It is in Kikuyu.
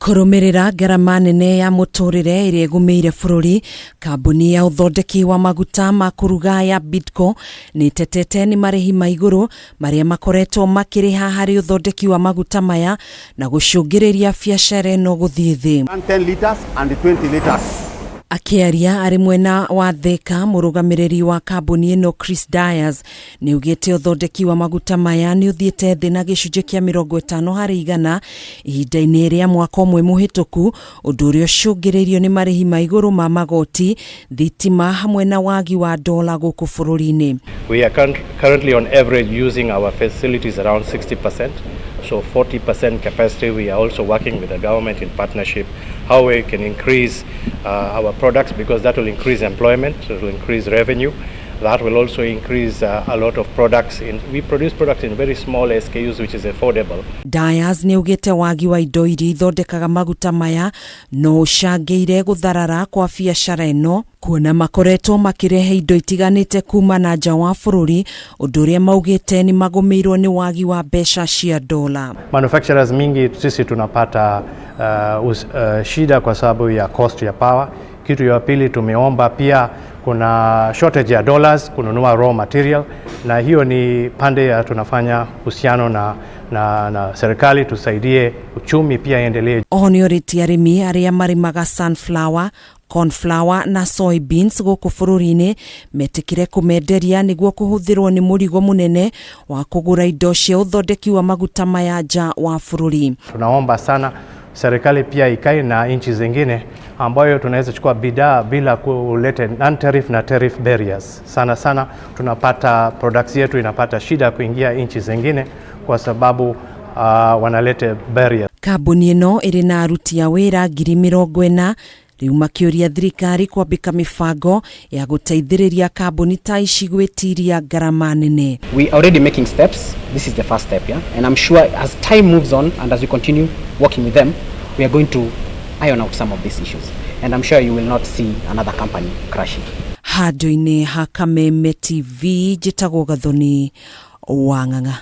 Kũrũmĩrĩra ngarama nene ya mũtũrĩre ĩrĩa ĩgũmĩire bũrũri, kambuni ya ũthondeki wa maguta ma kũruga ya Bidco nĩ ĩtetete nĩ marĩhi ma igũrũ marĩa makoretwo makĩrĩha harĩ ũthondeki wa maguta maya na gũcũngĩrĩria biacara ĩno gũthiĩ thĩ. 10 liters and 20 liters. Akĩaria arĩ mwena wa Thika, mũrũgamĩrĩri wa kambuni ĩno Chris Dyers nĩ augĩte ũthondeki wa maguta maya nĩ ũthiĩte thĩ na gĩcunjĩ kĩa 50% ihinda-inĩ rĩa mwaka ũmwe mũhĩtũku, ũndũ ũrĩa ũcũngĩrĩirio nĩ marĩhi ma igũrũ ma magoti, thitima hamwe na wagi wa dola gũkũ bũrũri-inĩ. We are currently on average using our facilities around 60%, so 40% capacity. We are also working with the government in partnership how we can increase our products, because that will increase employment, it will increase revenue. That will also increase a lot of products. We produce products in very small SKUs, which is affordable. Dyers nĩ augĩte wagi wa indo iria ithondekaga maguta maya no ũcangĩire gũtharara kwa biacara ĩno, kuona makoretwo makĩrehe indo itiganĩte kuma na nja wa bũrũri, ũndũ ũrĩa maugĩte nĩ magũmĩirwo nĩ wagi wa mbeca cia dola. Manufacturers mingi sisi tunapata shida kwa sababu ya cost ya power. Kitu ya pili, tumeomba pia kuna shortage ya dollars kununua raw material, na hiyo ni pande ya tunafanya uhusiano na serikali tusaidie uchumi pia iendelee. Oho nĩ orĩtie arĩmi arĩa marĩmaga sunflower, cornflower na soybeans gũkũ bũrũri-inĩ metĩkĩre kũmenderia nĩguo kũhũthĩrwo nĩ mũrigo mũnene wa kũgũra indo cia ũthondeki wa maguta maya nja wa bũrũri. Tunaomba sana serikali pia ikae na nchi zingine ambayo tunaweza chukua bidhaa bila kuleta non-tariff na tariff barriers. Sana sana tunapata products yetu inapata shida kuingia nchi zingine kwa sababu wanaleta barriers. Kambuni ĩno ĩrĩ na aruti a wĩra 40,000. Rĩu makĩũria thirikari kwambĩka mĩbango ya gũteithĩrĩria kambuni ta ici gwĩtiria ngarama nene. We are already making steps. This is the first step, yeah? And I'm sure as time moves on and as we continue working with them, we are going to iron out some of these issues. And I'm sure you will not see another company crashing. Handũ-inĩ ha Kameme TV, njĩtagwo Gathoni wa Ng'ang'a.